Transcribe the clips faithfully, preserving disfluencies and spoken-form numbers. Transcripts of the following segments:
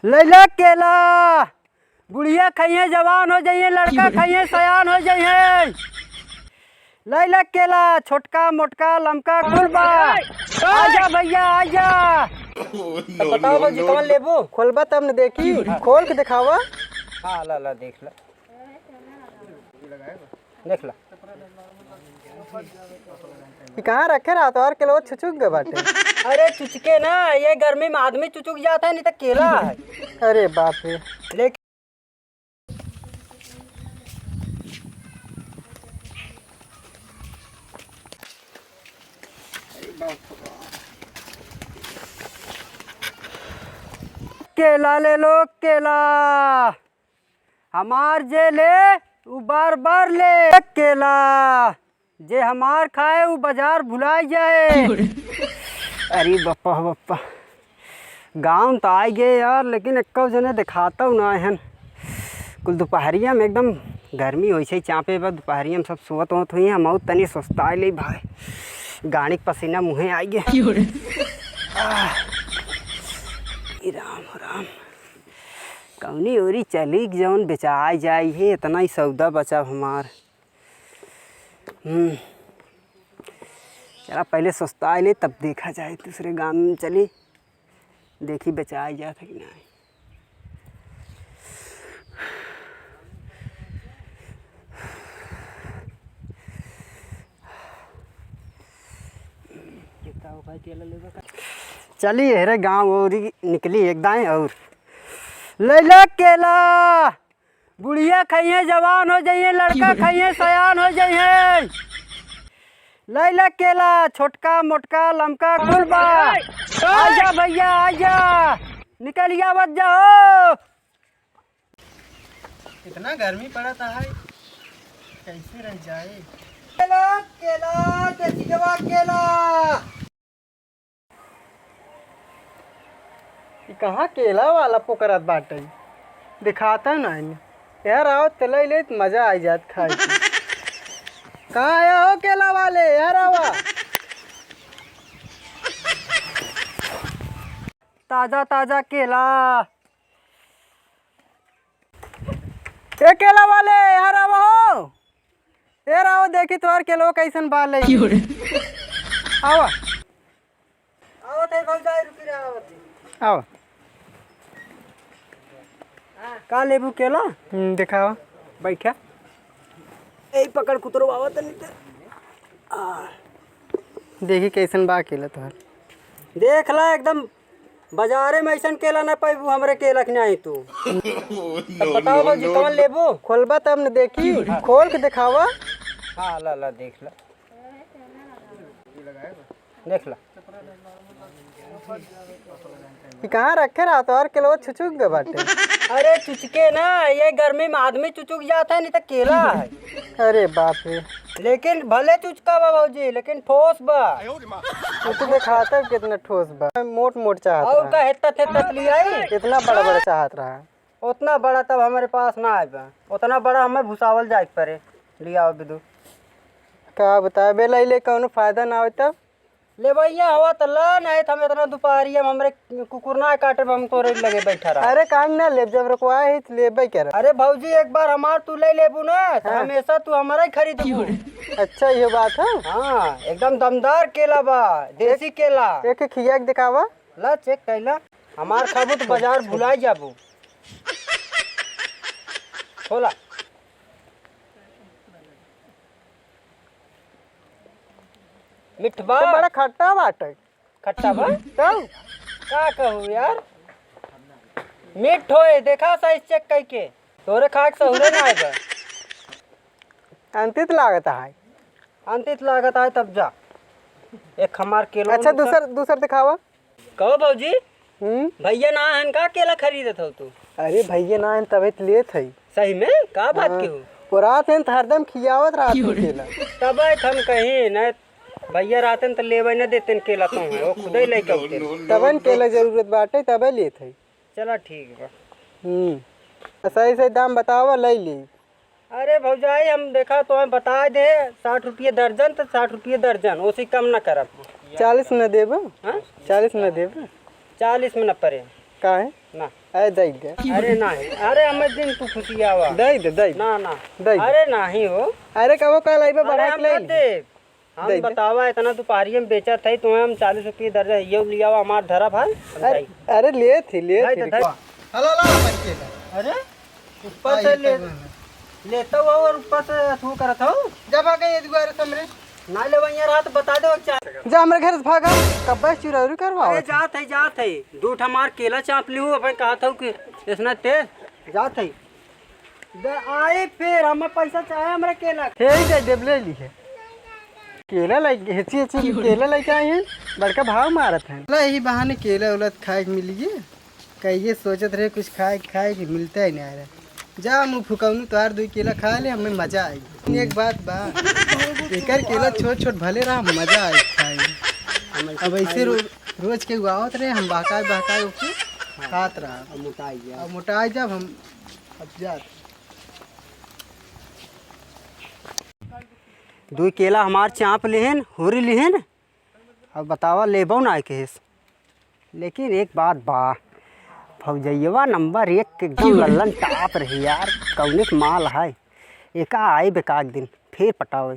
लैला केला, बुढ़िया खइहे, जवान हो जइहे, लड़का खइहे, सयान हो जइहे। लैला केला, छोटका, मोटका, लमका, कुल बा। आजा भैया, आजा। तो बताओ भौजी, कौन लेबू? खोलबा तब न देखी, खोल के दिखावा। हाँ, ला, ला, देख ला। देख ला। ई कहाँ रखे रहा? तोहार केलवा चुचुक गए बाटे। अरे चुचके ना, ये गर्मी में आदमी चुचुक जाता है, नहीं तो केला है। अरे बाप रे। लेकिन केला ले लो, केला। हमार जे ले, उ बार बार ले। केला जे हमार खाए, उ बाजार भुलाए जाए। अरे बप्पा हो बप्पा, गाँव त आइ गए यार, लेकिन एक्को जने देखातउ ना हन। कुल दुपहरिया में एकदम गर्मी वैसे ही चापे बा, दुपहरिया में सब सोवत वोवत हुई हैं, हम तनी सुस्ताए ले भाई, गाड़ी के पसीना मुँहे आइ गए। आह, ए राम राम। कौनी ओरी चली जौन बेचाई जाई है, इतना ही सौदा बचा हमार। हम्म, चला पहले सुस्ताए ले, तब देखा जाए, दूसरे गाँव में चली, देखी बेचाई जात है कि नहीं। चली हेरे गाँव ओरी निकली एक दाएं और लैला केला, बुढ़िया खइहे, जवान हो जइहे, लड़का खइहे, सयान हो जइहे। लैला केला, छोटका, मोटका, लमका, कुल बा। आजा भैया, आजा, निकल आवत जाओ। इतना गर्मी पड़त है, कैसे रह जाए? केला, केला, देसी जवा केला। ई कहाँ केला वाला पोकरत बाटे? दिखाता नाहीं। यार, आओ, त लइ लेत, मजा आइ जात खाए के। कहाँ आया हो केला वाले? यार, आवा। ताजा, ताजा केला। ए केला वाले, यार, आवा हो। ए राव, देखी तोहार केलवा कैसन बा ले। क्यों रे? आवा। आवत है भौजाई, रुकी रहा, आवत है। आवा। का लेबू केला? हम्म, दिखावा। बैठा। ए पकड़ कुतरो, आवत नहीं तो। आ। देखी कैसन बा केला तोहार। देख ला, एकदम बाजारे में ऐसन केला ना पाइबू, हमरे केला के नहीं तू। तब बताओ भौजी, कौन लेबू? खोलबा तब न देखी, खोल के दिखावा। हाँ, ला, ला, देख ला, देख ला। ई कहाँ रखे रहा? तोहार केलवा चुचुक गए बाटे। अरे चुचके ना, ये गर्मी में आदमी चुचुक जाता है, नहीं तो केला है। अरे बाप रे। लेकिन भले चुचका बा भौजी, लेकिन ठोस बा। तू तो दिखाता है कितना ठोस बा। मोट मोट चाहत और रहा। का हेत्ता थेत्ता लियाई? इतना बड़ा बड़ा चाहत रहा। उतना बड़ा तब हमारे पास ना आए बा। उतना बड़ा हमें भुसावल जाए के पड़े। लियाओ बिदु। का बताए, बेला ले कौनो फायदा ना होई तब? लेबैया हवा त ला, नहीं त हम इतना दुपहरिया में हमरे कुकुर ना काटे में हम तोरे लगे बैठा रहा। अरे काहे ना लेब, जब रुकवा है त लेबे कर। अरे भौजी, एक बार हमार तू ले लेबू ना, तो हाँ। हमेशा तू हमारा ही खरीदबू। अच्छा, ये बात है। हाँ, एकदम दमदार केला बा, देसी केला। एक खिया के दिखावा। ला, चेक कैला। हमार खाबू तो बाजार भुलाई जाबू। खोला। मिठ बा? तो बड़ा खट्टा बाटे। खट्टा बा? तब? का कहू यार? मिठ होए, देखा size check कइके। तोरे खाए के सहूरे ना आए बा। अंतित लागत है। अंतित लागत है तब जा। एक हमार केलो अच्छा, दूसर, दूसर दिखावा। कहो भौजी, हम्म? भैया ना हन का केला खरीदत हो तू? अरे भैया ना हन तबे त लेत है। सही में? का बात हाँ। के हो? वो रात हन त हरदम खियावत रहत हन केला। तबे त हम कहीं न भैया रहतन त लेबे न देतन केला तो है, वो खुदे लेके अउतन। तबे न केला जरूरत बाटे, तबे लेत है। चला ठीक बा। हम्म। सही सही दाम बतावा, ले ली। अरे भौजाई, हम देखा तो हम बता दे, साठ रुपये दर्जन तो साठ रुपये दर्जन, ओसे कम ना करब। चालीस में देबो? हाँ? चालीस में देबो? चालीस में न परे। काहे? ना। अरे दे दे। अरे नाही, अरे अम्मा दिन तू खुशियावा। दे दे, दे दे। ना, ना। दे दे। अरे नाही हो। अरे कबो काल अइबे अरे बढ़ा हम के ले ना ली। देब। हम दे दे। बतावा, इतना दुपहरिये में बेचत है, तुम्हें हम चालीस रुपये दर्जन, ये लियावा हमार धरा भाई, हम अरे, जाई। अरे ले थी, ले भाई थी। तो धर। हला ला अपन केला। अरे, ऊपर आई से ले, तो बना। लेता हुआ और ऊपर से अथू करत हो। जब आ गए दुआरे से हमरे। ना लेवा यार, हाथ बता दो क्या। जा हमरे घर से भागा, कब्बे से चुरौरी करवाओ। अरे जात है, जात है। दू ठा मार केला चाप लिहू, अपन कहा था कि इसना तेज। जात है। दे आई फिर, हमें पैसा चाहे हमरे केला। हे ही दे देब, ले ली है। केला लेके, हेची, हेची केला लेके आई हैं, बड़का भाव मारत हैं। ला, यही बहाने केला उला खाए के मिल गए। कहिए सोचत रहे कुछ खाए, खाए के मिलता ही नहीं रहा। जा मुँह फुकौनू, तोहार दो केला खा ले, हमें मजा आई। एक बात बा, एकर केला छोट छोट भले रहा, मजा आई खाए में। अब ऐसे रो-, रोज के आवत रहे, हम बहकाए बहकाए ओके खात रहा। अब मोटाई जा। अब मोटाई जाब हम, अब जात। दुई केला हमार चाप लिहिन, हुरी लिहिन। अब बतावा, लेबो ना कहिस। लेकिन एक बात बा, भौजैया नंबर एक के एकदम लल्लन टाप रही यार, कौने के माल है। एका आइब एकाध दिन, फिर पटावे।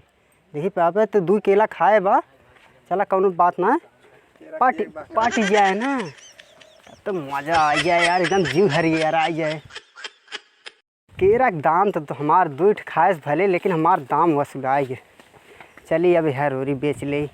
देखी पापे तो दुई केला खाए बा, चला कौनो बात ना, पार्टी, पार्टी जाए ना, तब तो मजा आ जाए यार, एकदम जीव हरियर आ जाए। केरा के दाम तो, तो हमार दुई ठे खाए से भले, लेकिन हमार दाम वसूलाए गे। चली अब हर होरी बेच ले,